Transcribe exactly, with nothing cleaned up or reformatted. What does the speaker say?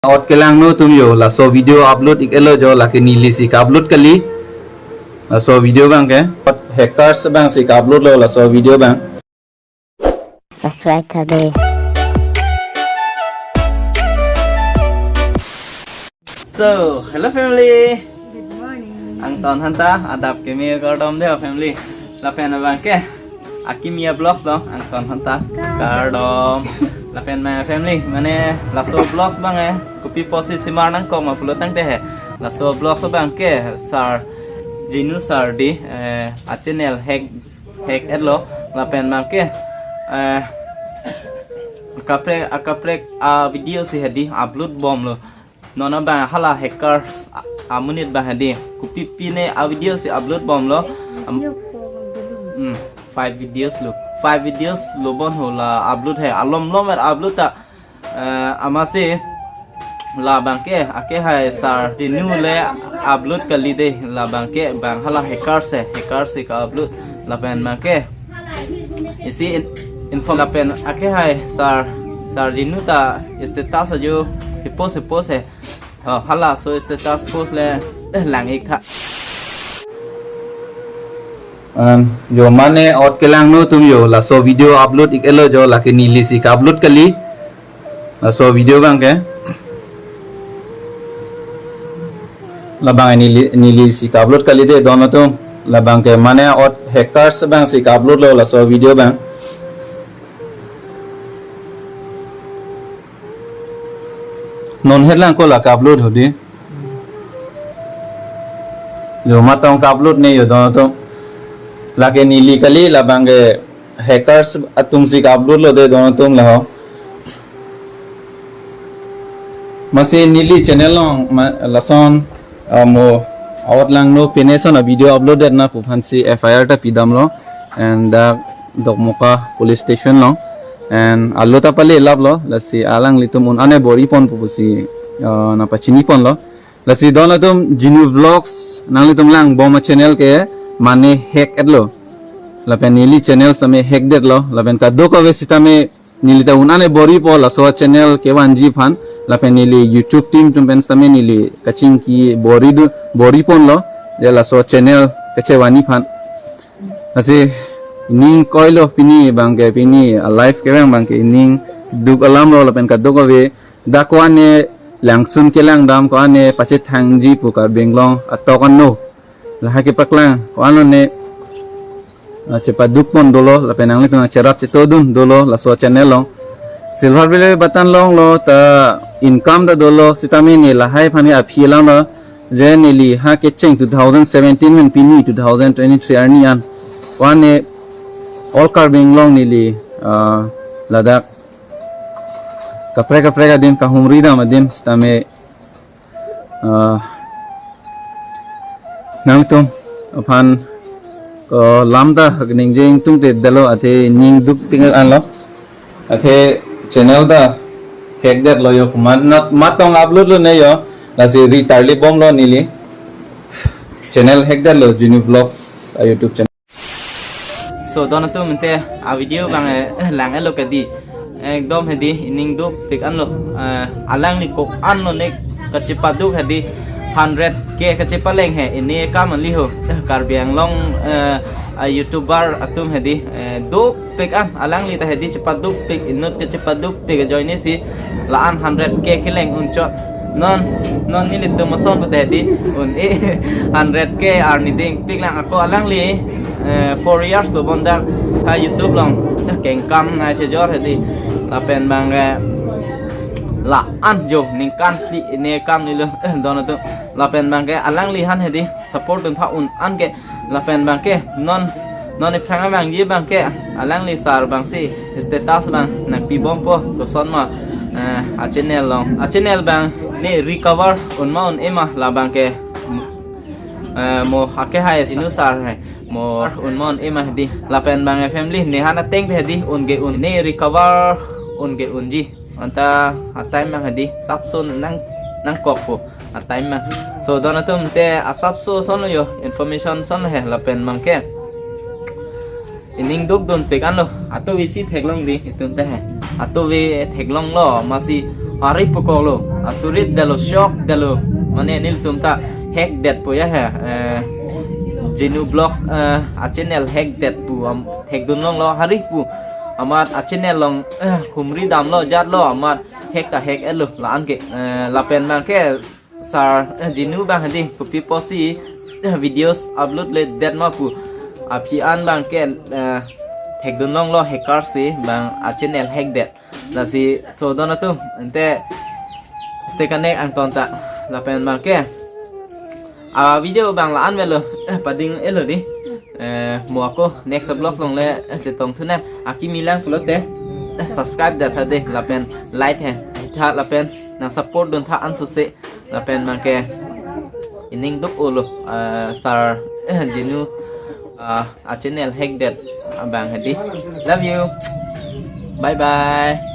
Ot kelang no atum yo, laso video upload ik-et lo jo, lake neli si ka-upload kali. Laso video abang ke. Ot hackers abang si ka-upload lo laso video abang. Subscribe tha de. So, hello family. Good morning. Angton aphanta adap kimi kardom de family. Lapen abang ke Akimi a-vlogs lo, angton aphanta kardom. Lapen ma family, mane laso vlogs abang eh, kopi pusi simar nangkok ma pulo tangte he. Laso vlogs abang ke sir Jinu sir di, eh, a-channel hack, hack-et lo. Lapen abang ke, eh, akaprek, akaprek a-video si hedi upload bomlo. Non abang hala hackers a-, amonit abang hedi. Kopi pine a-video si upload bomlo. Am-, hmm, five videos lo. Five videos lo bon ho la upload he. Alom lom er upload ta. Eh, amatsi labang ke, ake hai sir Jinu le upload kali de. Labang ke abang hala hackers he. Hackers si ka-upload. Lapen abang ke isi in-, inform lapen ake hai sir, sir Jinu ta status ajo post, post he. Oh, hala so status post le, eh, lang ik tha. An, yo mane ot kelang no atum yo, laso video upload ik-et lo jo, lake neli si ka-upload kali. Laso video abang ke. Labang neli, neli si ka-upload kali de don atum. Labang ke mane ot hackers abang si ka-upload lo laso video abang. Non het lang ko la ka-upload hedi. Yo matong ka-upload ne yo don atum. Lake neli kali, labang ke hackers atum si ka-upload lo de don atum la ho. Amatsi neli channel along ma-, lason, ah, mo awat lang no pine son a-video upload det na pu aphan si F I R ta pidam lo. And, ah, Dokmoka police station lo. And alo ta pale lap lo, lasi alanglitum un-an e bor-i pon pu pusi, ah, nangpachini pon lo. Lasi don atum Jinu Vlogs, nanglitum lang bom a-channel ke mane hack-et lo. Lapen neli channel sitame hack det lo. Lapen kadokave sitame neli ta un-an e bor-i po laso channel kevanji aphan. Lapen neli YouTube team atum pen sitame neli kachingki bor-i do, bor-i pon lo. De laso channel kachevani aphan. Lasi ning koi lo pini abang ke, pini a-live kevang abang ke ning duk alam lo lapen kadokave dak ko-an ne langsun kelang dam, ko-an ne pachethangji pu Karbi Anglong atok anlo. Lahai kepaklang ko-an lo ne, ah, chepaduk pon dolo, lapen nanglitum cherap chetodun dolo laso channel along. Silver play button longlo ta income ta dolo, sitame ne lahai aphan ke aphi lang lo. Je neli ha kecheng two thousand seventeen pen pini two thousand twenty-three arni an. Ko-an ne all Karbi Anglong neli, ah, ladak kaprek kaprek adim, kahumri dam adim sitame, ah, nangtum aphan ko lam ta ningje ingtungte detlo, athe ning duk ting anlo. Athe channel ta hack det lo yo, mat nat matong upload lo ne yo, lasi ri tarli bomlo neli. Channel hack det lo, Jinu Vlogs a-YouTube channel. So, don atum, ante a-video abang, eh, lang-et lo kedi. Ekdom hedi, ining dukpik anlo. Eh, alangli ko-an lo ne kachepaduk hedi, hundred K kachepaleng he, ini kam anli ho. Eh, Karbi Anglong, eh, a-YouTuber atum hedi, eh, dukpik an, alangli ta hedi chepadukpik, inut ke chepadukpik ajoine si la-an hundred K keleng unchot. Non, non nelitum ason pute hedi un-e hundred K arni dingpik lang ako alangli, eh, four years lo bondak ha YouTube along kengkam nai chejor hedi. Lapen abang ke la-an jo ningkan phli ne kam nilo, eh, don atum. Lapen abang ke alangli aphan hedi support dun tha un-an ke. Lapen abang ke non, non iphrang abang ji abang ke alangli sir abang si status abang nangpi bompo, koson ma, eh, a-channel along, a-channel abang ne recover un ma un-e ma, labang ke, eh, mo ake hai Jinu sir hai, mo un ma un-e ma hedi. Lapen abang family ne aphan ateng hedi un ke un, ne recover un ke unji. Anta a-time abang hedi sapson nang, nangkokpo a-time abang. So, don atum, te asapso ason lo yo, information ason lo he, lapen abang ke ining dukdunpik anlo. Atovi si theklong di itum te he. Atovi theklonglo, amatsi ari pukok lo. asurit detlo, shock detlo. Mane nelitum ta hack detpo ya he. Eh, Jinu Vlogs, eh, a channel hack detpo, am, thekdun longlo hari pu. Amat a channel along, eh, humri damlo jatlo, amat hack ta hack-etlo la-an ke, eh, lapen abang ke sar, eh, Jinu abang hedi kopi pusi, eh, videos upload-le det ma pu aphi an abang ke, eh, thekdun longlo hacker si abang a channel hack det. Lasi so don atum, ante stay connect angton ta, lapen abang ke a video abang la-an avelo, eh, pading-etlo di. Eh, mo ako next vlog along le, eh, chetong thu ne. Akimi lang pulote, eh, subscribe det tha de, lapen like he tha, lapen nang support dun tha ansose, lapen abang ke ining duk-olo, eh, sar, eh, Jinu, ah, a channel hack det abang hedi. Love you. Bye bye.